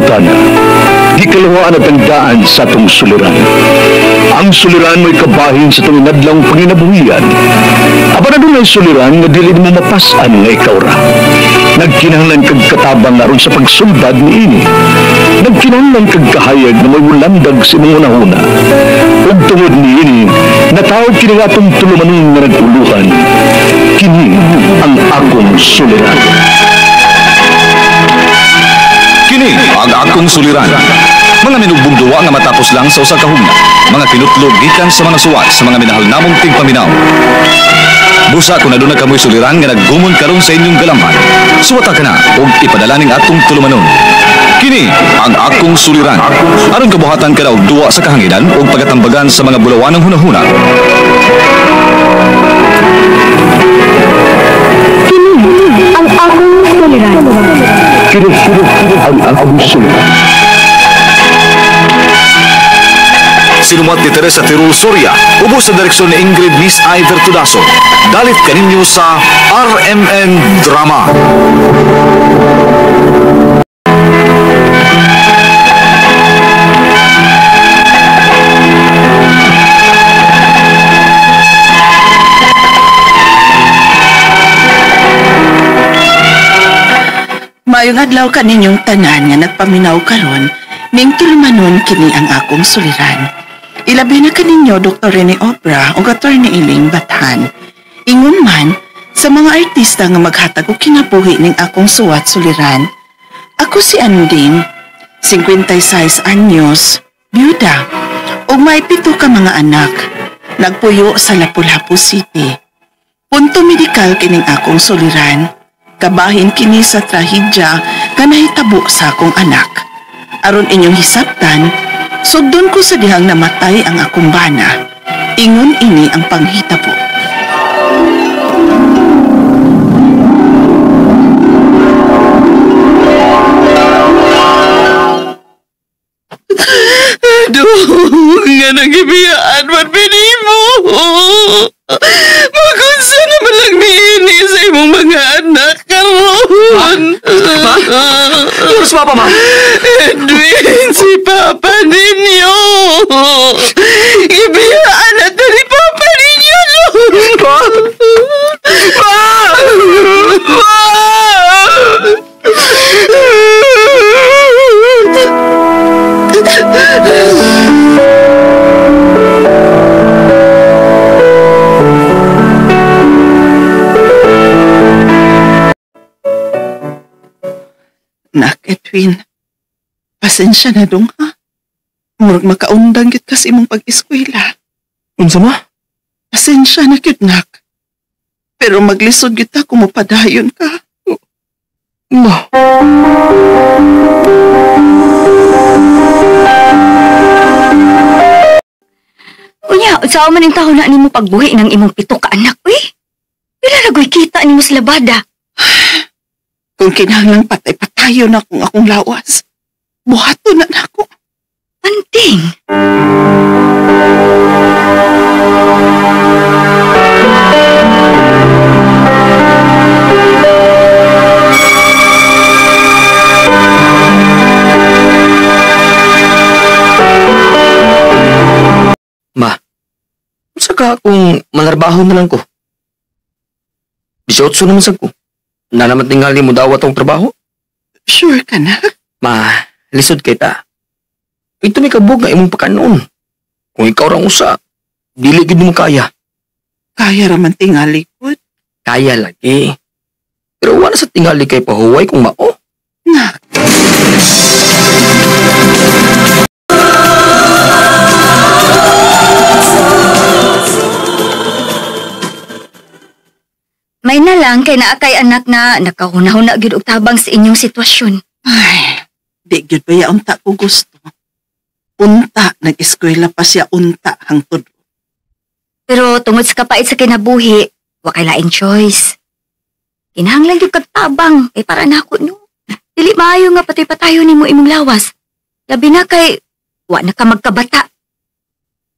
pangutana. Gikaluhaan at ang daan sa atong suliran. Ang suliran mo'y kabahin sa itong inadlang panginabuhian. Apan adunay suliran nga dili mo mapas-an nga ikaw ra. Nagkinahanglan kag katabang aron sa pagsulbad niini. Nagkinahanglan kag kahayag na may mulandag sa imong hunahuna. Ug tungod niini, natawag kini nga atong tulumanon nga nag-uluhan. Kini ang akong suliran. Kini ang akong suliran. Mga minugbong duwa nga matapos lang sa usa ka hugna. Mga kinutlog gikan sa mga suwat sa mga minahal namong tigpaminaw. Busa kung aduna kamoy suliran nga naggumon karon sa inyong galamhan. Suwata ka na og ipadala ning atong tulumanon. Kini ang akong suliran. Aron kabuhatan ka na og duwa sa kahanginan ug pagatambagan sa mga bulawanang hunahuna. Kini ang akong suliran. Kini ang akong suliran. Sinumat ni Teresa Tirul Soria, ubos sa direksyon ni Ingrid Miss Iver Tudaso. Dalit kaninyo sa RMN Drama. Maayong adlaw kaninyong tanan nga nagpaminaw karon, ning tulumanon kini ang akong suliran. Ilabi na kaninyo Dr. Rene Obra o Attorney Iling Bathan. Ingon man sa mga artista nga maghatag og kinabuhi ning akong suwat suliran. Ako si Anding, 56 anyos, byuda, ug may 7 ka mga anak. Nagpuyo sa Lapu-Lapu City. Punto medikal kining akong suliran. Kabahin kini sa trahedya nga nahitabo sa akong anak. Aron inyong hisabtan, sugdon ko sa dihang namatay ang akong bana. Ingon ini ang panghitabo. Aduh, nga nagibiyaan man pinimo. Magunsa naman lang niini sa imong mga anak karon. Ma? Oras papa, ma? Edwin, si papa ninyo. Ibiyaan na to ni papa ninyo. Ma? Ma! Ma! Nak, Edwin, pasensya na dong ha. Murag makaundang gid kasi imong pag-eskwela. Unsa ma? Pasensya na gyud, nak. Pero maglisod gyud ta kung mopadayon ka. Ma. Unya, unsa man ning taon na nimo pagbuhi ng imong 7 ka anak, uy? Pila ra goy kita nimo sa labada? Kung kinahanglang patay-patayo na kung akong lawas, buhaton na nako. Anting! Ma, unsa ka kung manarbaho na lang ko? 18 naman sad ko. Na naman tingali mo dawat ang trabaho? Sure ka na? Ma, lisod kay ta. Ito may kabog nga imong pakanon. Kung ikaw rang usa, dili gid mo kaya. Kaya raman tingali ko. Kaya lagi. Pero wala sa tingali kay pahuway kung mao. Nak. May na lang kay naa kay anak na nakahuna-huna gyud og tabang sa inyong sitwasyon. Ay, di gyud baya unta ko gusto. Unta nag-eskwela pa siya unta hangtod. Pero tungod sa kapait sa kinabuhi, wa kay laing choice. Kinahanglan gyud kag tabang kay para nako no. Dili maayo nga patay-patayo nimo imong lawas. Labi na kay wa na ka magkabata.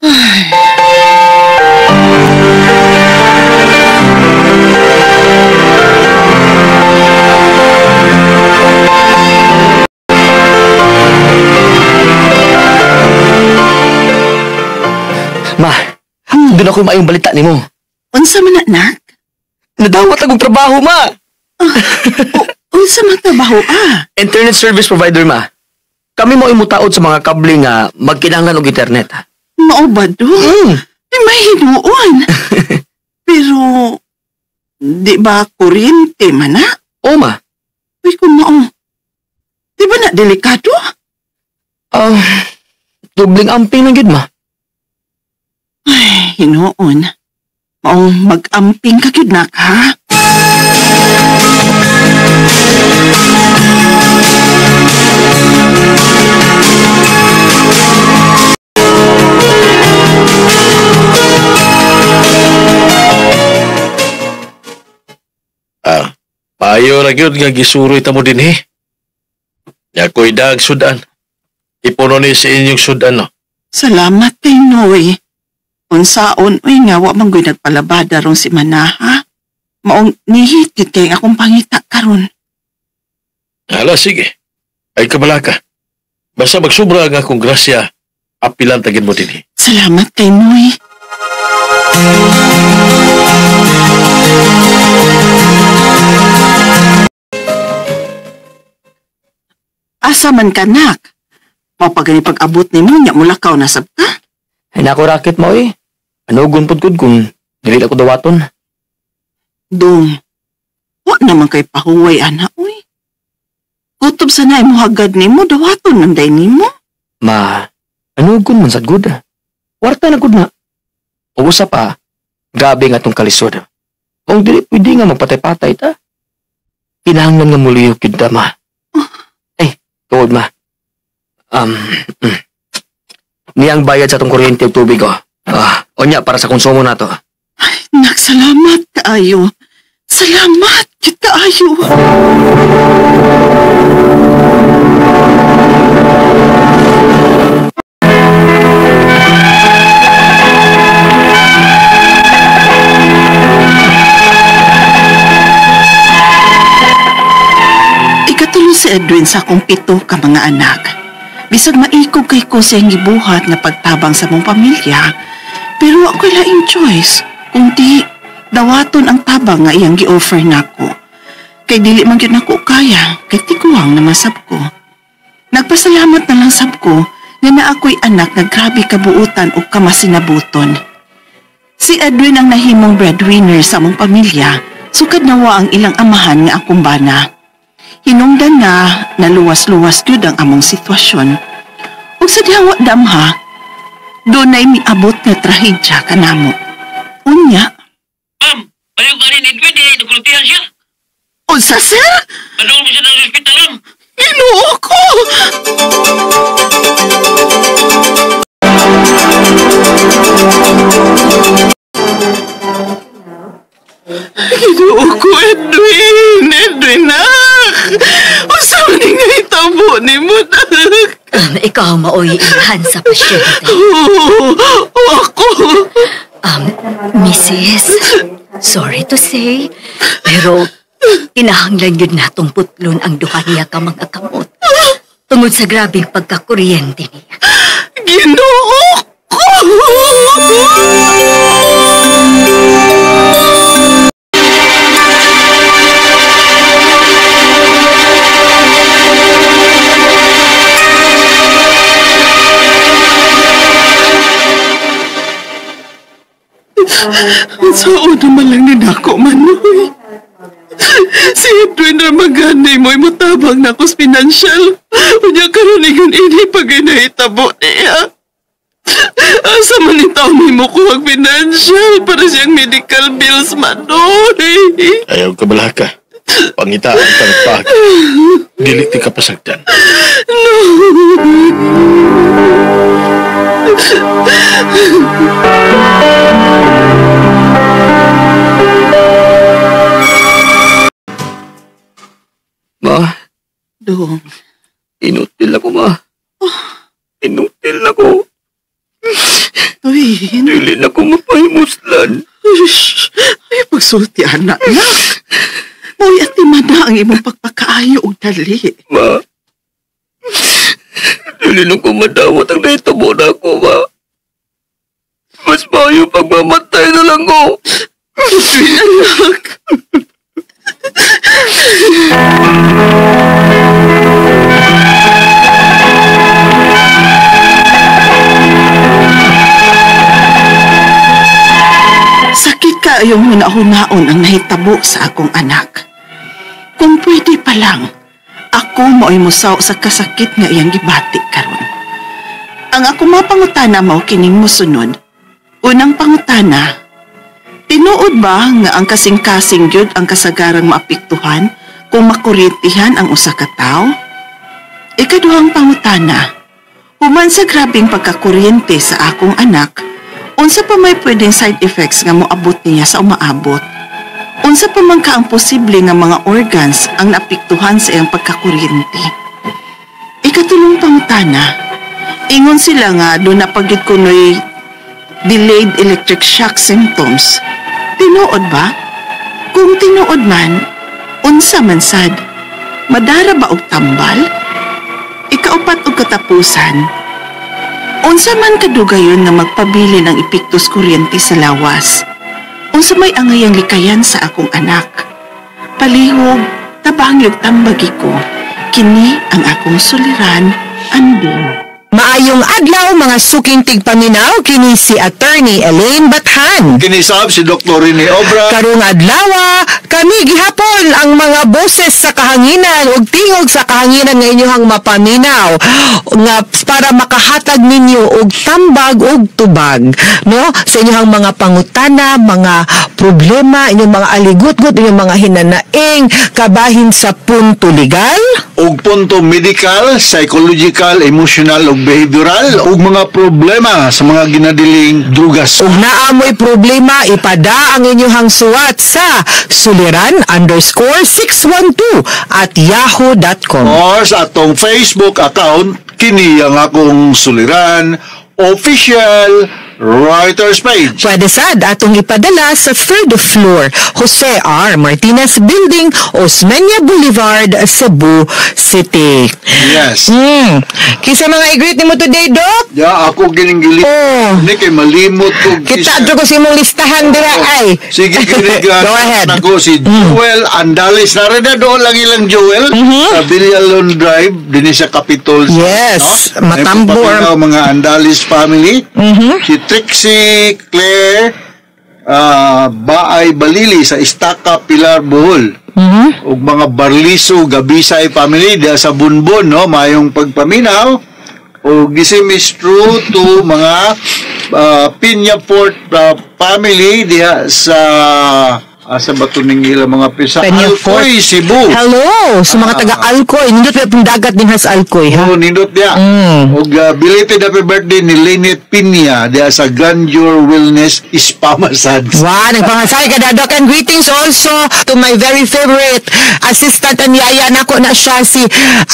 Ay. gyud ako maayong balita nimo. Unsa man anak? Nadawat akong trabaho, ma. Unsa man trabaho ah? Internet service provider, ma. Kami mo imutaod sa mga kable nga magkinahanglan og internet. Mao ba do? Di may hinuon. Pero di ba kuryente man na? Oo, ma. Uy, kung mao. Di ba na delikado? Dubling amping lang yun, ma. Ay, hinuon. Maong mag-amping ka gyud nak, ha? Payo ra gyud nga gisuroy ta mo dinhi. Nya ko'y dag sudan. Ipuno ni sa inyong sudan, no? Salamat kay Noy. Unsaon, uy nga, wa man go'y nagpalabada rong si Manaha. Maong nihitid kay akong pangita karon. Hala, sige. Ay kabalaka. Basta magsubra ang akong grasya, apilan tagin mo dinhi. Salamat kay Noy. Asa man ka, nak? Mapagani pag-abot ni mo, nya mulakaw na sab ka? Ay, nako racket mo eh. Anugon pud gud kung dili ako dawaton. Dong, wa naman kay pahuway, ana, uy. Kutob sa na imo hagad nimo, dawaton man day nimo. Ma, anugon man sad gud. Warta na gud na. O usa pa, gabi nga tong kalisod. Kung dili pwede nga magpatay-patay ta. Kinahanglan nga muliyok gyud ta, ma. Ay, tuod ma. Niyang bayad sa tong kuryente ug tubig, oh. Onya para sa konsumo nato. Ay, nak, salamat kaayo. Salamat gyud kaayo. Ikatulo si Edwin sa akong 7 ka mga anak. Bisag maikog kay ko sa iyang gibuhat nga pagtabang sa mong pamilya, pero ako'y laing choice kundi dawaton ang tabang nga iyang gi-offer nako. Kay dili man gyud nako kaya, kay tiguang naman sab ko. Nagpasalamat na lang sab ko nga naa ako'y anak nga grabe kabuutan o kamasinabuton. Si Edwin ang nahimong breadwinner sa mong pamilya, sukad nawa ang ilang amahan nga akong bana. Hinungdan nga naluwas-luwas gyud ang among sitwasyon. Ug sa diha wa damha, dunay miabot nga trahedya kanamo. Unya. Ma'am, ayaw ka rin Edwin, di nakultihan siya. Unsa, sir? Padung mo siya ng ospital, ma'am. Ginoo ko! Ginoo ko, Edwin! Edwin, nak! Unsa man ni nga hitabo nimo, nak? Ikaw maoy ilhan sa pasyente. Oo, ako. Mrs., sorry to say, pero kinahanglan yun natong putlon ang duha niya ka mga kamot. Tungod sa grabing pagkakuryente niya. Ginoo ko! Sa una man lang ni nako, Manoy. Si Edwin na maganay mo'y mutabang na akong financial. Unya karon ingon ini pag inahitabo niya. Asa man ni taon ni mo kuhag financial para siyang medical bills, Manoy. Ayaw ka balaka. Pangitaan kang pag. Dili ti kapasagdan. No. Ma. Dong. Inutil ako, ma. Inutil ako. Tuwin. Dili na ko mapahimuslan. Ay, pagsulti, anak, nak. Mo'y atiman na ang imong pagpakaayo og dali. Ma. Dili na ko madawat ang nahitabo na ako, ma. Mas maayo pag mamatay na lang ko. Edwin, anak. Sakit kaayong hunahunaon ang nahitabo sa akong anak. Kung pwede pa lang, ako mao'y musaw sa kasakit nga iyang gibati karon. Ang ako mapangutana mao kining mosunod. Unang pangutana, tinuod ba nga ang kasing-kasing gyud ang kasagarang maapektuhan kung makuryentihan ang usa ka tawo? Ikaduhang pangutana, human sa grabeng pagkakuryente sa akong anak, unsa pa may pwedeng side effects nga moabot niya sa umaabot? Unsa pa man ka ang posible nga mga organs ang naapektuhan sa iyang pagkakuryente? Ikatulong pangutana, ingon sila nga doon na pagyud kunoy delayed electric shock symptoms. Tinuod ba? Kung tinuod man, unsa man sad? Madara ba og tambal? Ikaupat og katapusan, unsa man kadugayon nga magpabilin ang epektos kuryente sa lawas? Unsa may angayang likayan sa akong anak? Palihog, tabang yung tambagi ko. Kini ang akong suliran, Anding. Maayong adlaw mga suking tigpaminaw, kini si Attorney Elaine Bathan. Kinisab si Dr. Rene Obra. Karong adlaw, kami gihapon ang mga boses sa kahanginan ug tingog sa kahanginan nga inyohang mapaminaw nga para makahatag ninyo og tambag ug tubag, no, sa inyohang mga pangutana, mga problema, inyong mga aligutgot, inyong mga hinanaing kabahin sa punto legal ug punto medical, psychological, emotional ug behavioral ug mga problema sa mga ginadiling drugas. Ug naa mo'y problema, ipada ang inyong suwat sa suliran_612@yahoo.com. Or sa atong Facebook account, kini ang akong suliran official writer's page. Pwede sad atong ipadala sa third floor, Jose R. Martinez Building, Osmeña Boulevard, Cebu City. Yes. Kinsa mga i-greet nimo today, Doc? Ya, ako gininggili. Oh. Ni kay malimot ko. Kita ko sa imong listahan dira ay. Sige, kini Go ahead. Nako si Joel Andales. Narina doon lang ilang Joel sa Villalon Drive dinhi sa Capitol. Yes, no? Matambo. May mga Andales family. Si Trixie Claire Baay Balili sa Istaka Pilar, Bohol. Ug mga Barliso Gabisay family diha sa Bunbon, no, mayong pagpaminaw. Ug this is true to mga Piñafort family diha sa asa ba to ning ilang mga pisa Alcoy, Cebu. Hello sa mga taga Alcoy. Nindot pa pong dagat din has Alcoy, ha. Oh, nindot diha. Og belated happy birthday ni Lynette Piña diha sa Grandeur Wellness Spa Massage. Wow, nagpangasay ka Doc. And greetings also to my very favorite assistant and yaya nako na siya, si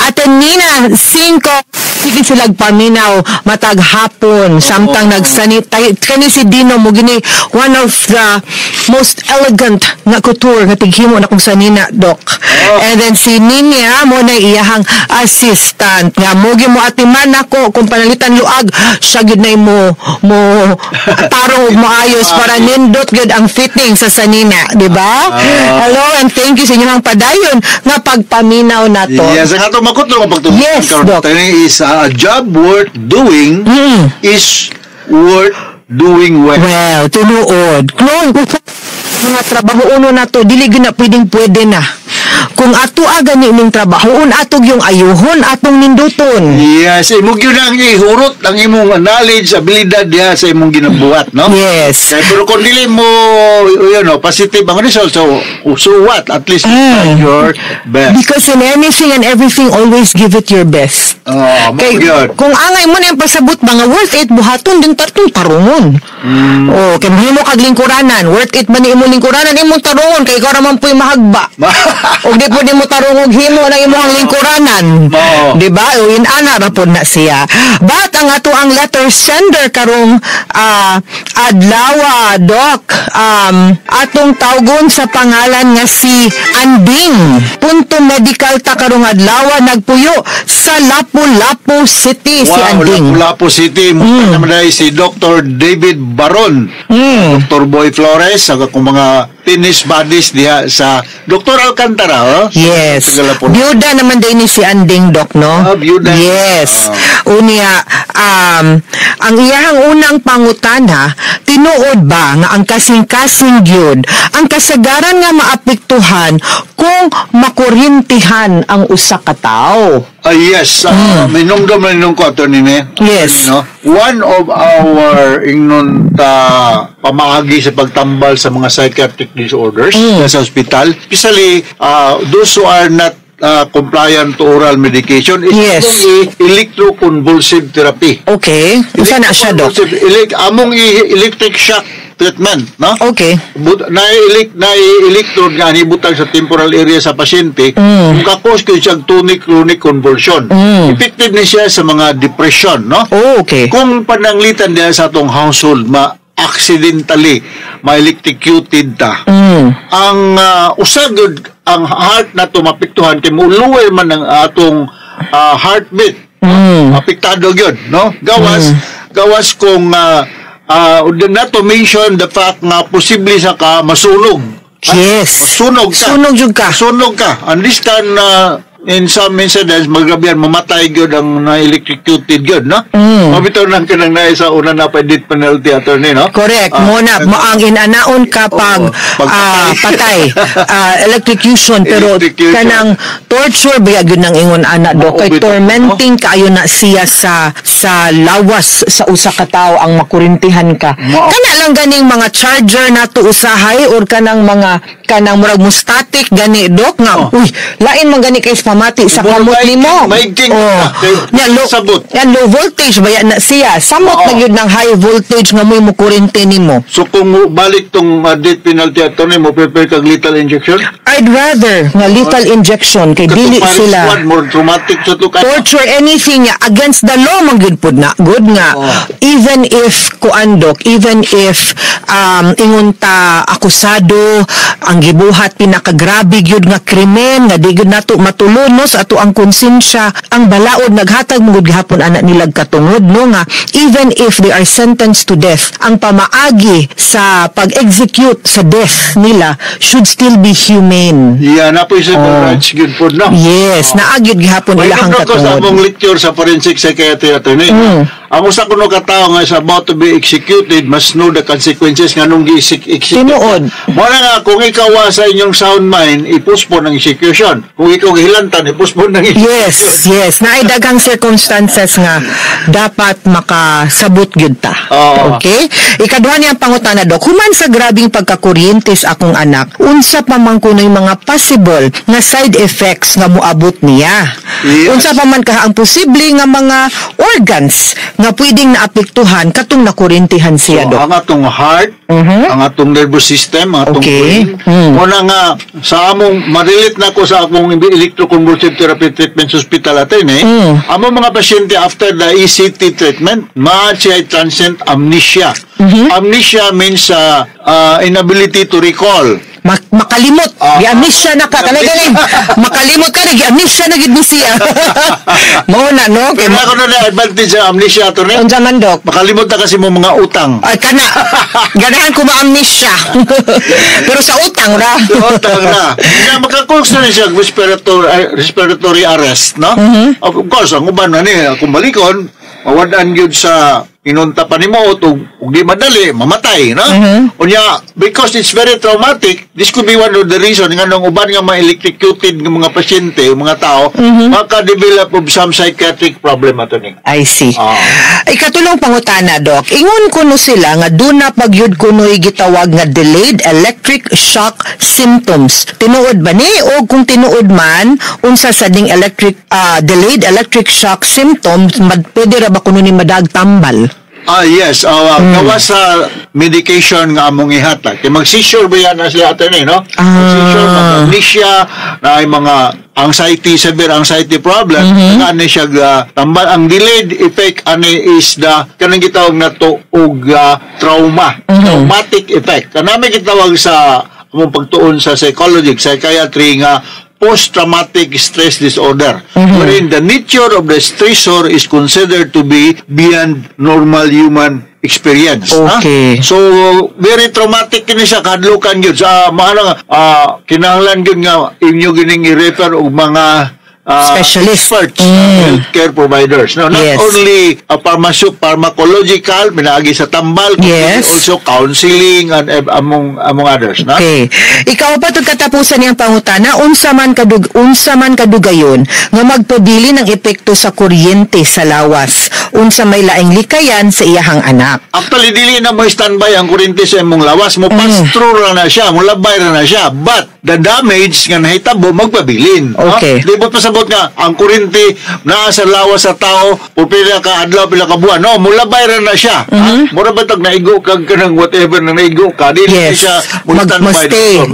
Ate Nina Cinco. Sige sila paminaw matag hapon samtang nagsanitay kani si Dino mo gini one of the most elegant nga couture nga tighimo na kung sanina, Doc. And then si Ninya mo na iyahang assistant nga mo mo atiman nako kung panalitan luag siya gid nay mo tarong ug moayos para nindot gid ang fitting sa sanina, di ba? Hello and thank you sa inyong padayon nga pagpaminaw nato. Yes, ang atong makutlo nga pagtulungan Yes, karon Doc. is a job worth doing is worth doing well. Well, tinuod. Kung mga trabaho uno na to, dili gyud na pwedeng pwede na. Kung ato aga ni ining trabahoon, atog yung ayuhon, atong ninduton. Yes, imo gyud ang ihurot ang imong knowledge, abilidad diha sa imong ginabuhat, no? Yes. Kaya, pero kung dili mo, you know, positive ang result, so what? At least you tried your best. Because in anything and everything, always give it your best. Oh, mo Kay, gyud. kung angay mo na yung pasabot ba nga worth it, buhaton din tartong tarungon. Oh, kay mahimo kag lingkuranan, worth it ba ni imong lingkuranan, imong tarungon kay ikaw ra man puy mahagba. Og di pwede mo tarungog himo ng imong lingkuranan. Oo. Di ba? O inana ra pod na siya. But ang ato ang letter sender karong adlawa, Doc, atong tawgon sa pangalan nga si Anding. Punto medical ta karong adlawa, nagpuyo sa Lapu Lapu-Lapu City, si Anding. Lapu-Lapu City. Musta naman ay si Dr. David Baron, Dr. Boy Flores, ang akong mga tennis buddies diha sa Dr. Alcantara, oh? Yes. Taga Lapu-Lapu. Byuda naman din ni si Anding, Doc, no? Ah, byuda. Yes. Ah. Unya, ang iyahang unang pangutana, tinuod ba nga ang kasing-kasing gyud, ang kasagaran nga maapektuhan kung makuryentihan ang usa ka tawo? Ah, yes. Minumdum na ninong ko, Atty. Ne. Yes. No? One of our ingnon ta pamaagi sa pagtambal sa mga psychiatric disorders sa ospital, especially those who are not compliant to oral medication, is among electroconvulsive therapy. Okay. Unsa na siya, Doc? Among electric shock treatment, no? Okay. But, na electrode nga nibutang sa temporal area sa pasyente, maka-cause kay siyang tonic clonic convulsion. Effective ni siya sa mga depression, no? Oh, okay. Kung pananglitan niya sa atong household, ma accidentally ma-electrocuted ta. Ang usagod ang heart na mapiktuhan kay mo lower man ang atong heartbeat. Apektado gyud, no? Gawas gawas kung not to mention the fact nga posible sa ka masunog. Yes. Masunog ka. Sunog jud ka. Sunog ka. And this can in some incidents magrabihan mamatay gyud ang na-electrocuted gyud, no? Mabitaw nang kanang naay sa una na pa death penalty, attorney, no? Correct. Ah, Mo na mo ang inanaon kapag Oo, pagpatay. Patay, electrocution, pero Electrocution. Kanang torture ba gyud nang ingon ana, Dok, Oo, kay bitaw, tormenting kaayo na siya sa lawas sa usa ka tawo ang makurintihan ka. Mao. Kana lang ganing mga charger nato usahay or kanang mga kanang murag mo static gani, Dok, nga Oh. uy, lain man gani kay pamati sa Murag kamot nimo. maigting Oh. ka, kay Nya low, sabot. nya low voltage ba yan na siya? Samot Oo. na gyud ng high voltage nga mo'y mukurente nimo. So kung balik tong death penalty, attorney, mo prepare kag lethal injection? I'd rather nga lethal injection kay dili Katong Paris sila Squad, more traumatic sa to kay torture anything nga against the law man gyud pud na good nga Oo. Even if kuan, Dok, even if ingon ta akusado ang gibuhat pinakagrabe gyud nga krimen nga di gyud nato matulon, no, sa ato ang konsensya, ang balaod naghatag mo gud gihapon ana nilag katungod, no, nga even if they are sentenced to death, ang pamaagi sa pag-execute sa death nila should still be humane. Yeah, na po civil Oh. rights gyud pod, no? Yes, naa gyud gihapon May ilahang ko sa katungod. among lecture sa forensic psychiatry, attorney. Ang usa kuno ka tawo nga is about to be executed must know the consequences nga nung gi-execute. Tinuod. Mo na nga kung ikaw wa sa inyong sound mind, i-postpone ang execution. Kung ikaw gihilantan, i-postpone ang execution. Yes. Naay daghang circumstances nga dapat makasabot gyud ta. Oo. Okay? Ikaduha niyang pangutana, Dok. Human sa grabing pagkakuryente sa akong anak, unsa pa man kuno'y mga possible nga side effects nga moabot niya? Yes. Unsa pa man kaha ang posible nga mga organs nga pwedeng naapektuhan katong nakuryentihan siya, So, Dok? ang atong heart, ang atong nervous system, ang atong Okay. brain. Muna nga sa among ma-relate na ko sa akong electroconvulsive therapy treatment sa hospital atin eh. Among mga pasyente after the ECT treatment, ma siya transient amnesia. Amnesia means inability to recall. Makalimot. Ah. Gi-amnesia na ka. Kanay galing. Makalimot ka, gi-amnesia na gid ni siya. Mao na, no? Kay Pero ako na advantage sa amnesia, attorney. Unsa man, Dok? Makalimot na kasi mo mga utang. Ay, kana. Ganahan ko ma-amnesia. Pero sa utang ra. Sa utang na. Nga maka-cause na siya respiratory arrest, no? Of course, ang uban na ni, kung balikon, mawadaan yun sa inunta pa nimo ug ug di madali mamatay, no? Unya, because it's very traumatic, this could be one of the reason nga nung uban nga ma-electrocuted nga mga pasyente, mga tao, maka-develop of some psychiatric problem, attorney. I see. Ah. Ikatulong pangutana, Dok. Ingon kuno sila nga duna pagyud kuno'y gitawag nga delayed electric shock symptoms. Tinuod ba ni? O kung tinuod man, unsa sa ding electric delayed electric shock symptoms, pwede ra ba kuno ni madagtambal? Ah, yes. Gawas sa medication nga among ihatag. Kay mag-seizure ba yan na sila, attorney, no? Ah. Mag-seizure, mag-amnesia, na ay mga anxiety, severe anxiety problem. Mm-hmm. Ani siya tambal. Ang delayed effect ani is the kanang gitawag na to og trauma. Traumatic effect. Kanami gitawag sa among pagtuon sa psychology, psychiatry nga post-traumatic stress disorder, wherein the nature of the stressor is considered to be beyond normal human experience. Ha? So very traumatic kini siya, kahadlukan gyud sa maano nga kinahanglan gyud nga inyo gining i-refer og mga Specialist. Experts, healthcare providers. No, not only pharmacological, pinaagi sa tambal, kundi also counseling and among others. No? Okay. Ikaw pa tug katapusan niyang pangutana, unsa man kadugayon nga magpabili ng epekto sa kuryente sa lawas, unsa may laing likayan sa iyahang anak? Actually, dili na mo standby ang kuryente sa imong lawas. Mo pass through ra na siya, mo labay ra na siya. But the damage nga nahitabo magpabilin. No? Di ba pasabot nga ang kuryente naa sa lawas sa tao o pila ka adlaw, pila ka buwan? No, mulabay ra na siya. Ha? Mura ba tag naigo kag kanang whatever na naigo ka, dili siya mo standby Mag-stay. dito.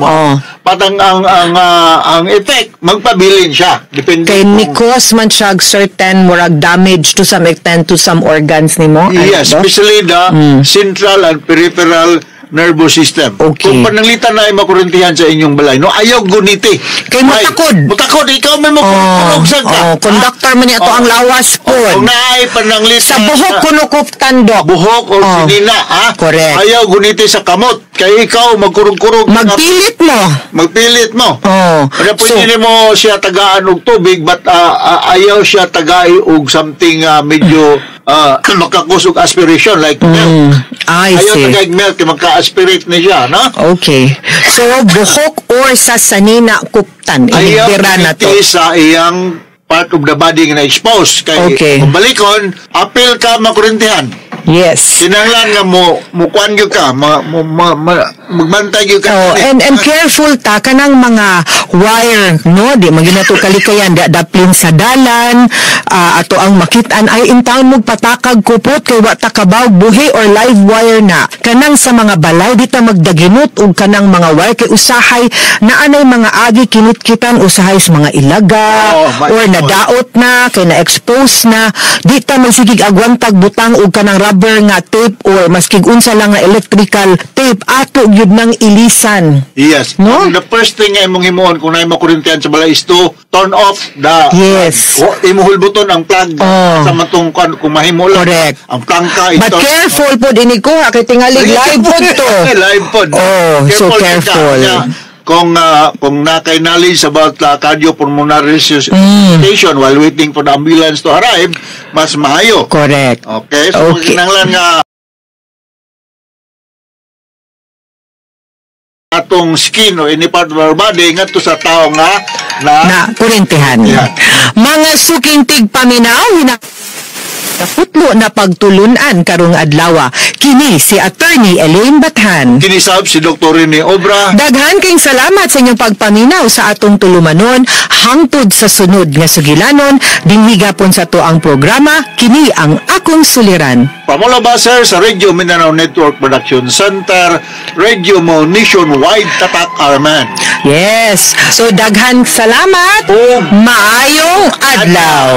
Patang ang effect magpabilin siya. Depende Kay kung- ni cause man siya og certain murag damage to some extent to some organs nimo. Ano Yes, ba? Especially the central and peripheral nervous system. Kung pananglitan na ay makurintihan sa inyong balay, no, ayaw guniti. Kay mutakod. Ay, mutakod, ikaw may makurog ka. Oh, conductor man niya to ang lawas po. Kung naay pananglitan Sa buhok kuno kuptan, Dok. Buhok o sinina, ha? Correct. Ayaw guniti sa kamot. Kay ikaw magkurog-kurog. Magpilit mo. Magpilit mo. Kaya pwede So, mo siya tagaan og tubig, but ayaw siya tagay og something medyo maka-cause og aspiration like milk. I Ayaw see. tagay milk kay maka-aspirate ni siya, no? Okay. So, buhok or sa sanina kuptan. Ayaw Inigbira na to. guniti sa iyang part of the body nga na-expose. Kay kung balikon, apil ka makurintihan. Kinahanglan nga mo mukuan gyud ka, ma, mo, ma, ma, magbantay gyud ka. Oh, and careful ta kanang mga wire, no, di man gyud nato kalikayan da daplin sa dalan, ato ang makitaan ay intawon mo patakag kupot kay wa ta kabaw buhi or live wire na kanang sa mga balay. Di ta magdaginot og kanang mga wire kay usahay naanay mga agi kinitkitan usahay sa mga ilaga Oh, or nadaot na kay na-expose na. Di ta magsigig agwantag butang og kanang rubber nga tape or maskig unsa lang nga electrical tape, ato gyud nang ilisan. Yes. No? Ang the first thing nga imong himuon kung naay makurintihan sa balay is to turn off the O, imo hulbuton ang plug sa matong kung mahimo lang. Ang plangka But ito. careful pod ini ko ha kay tingalig live pod to. Live pod. Oh, so Careful. Careful. Kaya, kung na kay knowledge about cardiopulmonary resuscitation while waiting for the ambulance to arrive, mas maayo. Correct. Okay, so kinahanglan nga atong skin or any part of our body ngadto sa tao nga na na kurintihan. Mga suking tigpaminaw, putlo na pagtulunan karong adlaw. Kini si Attorney Elaine Bathan. Kini sab si Dr. Rene Obra. Daghan kayong salamat sa inyong pagpaminaw sa atong tulumanon hangtod sa sunod nga sugilanon dinhi gapon sa to ang programa, kini ang Akong Suliran. Pamola Baser sa Radio Mindanao Network Production Center, Radio Mo Nationwide Tatak Arman. Yes. So daghan salamat. Maayong adlaw.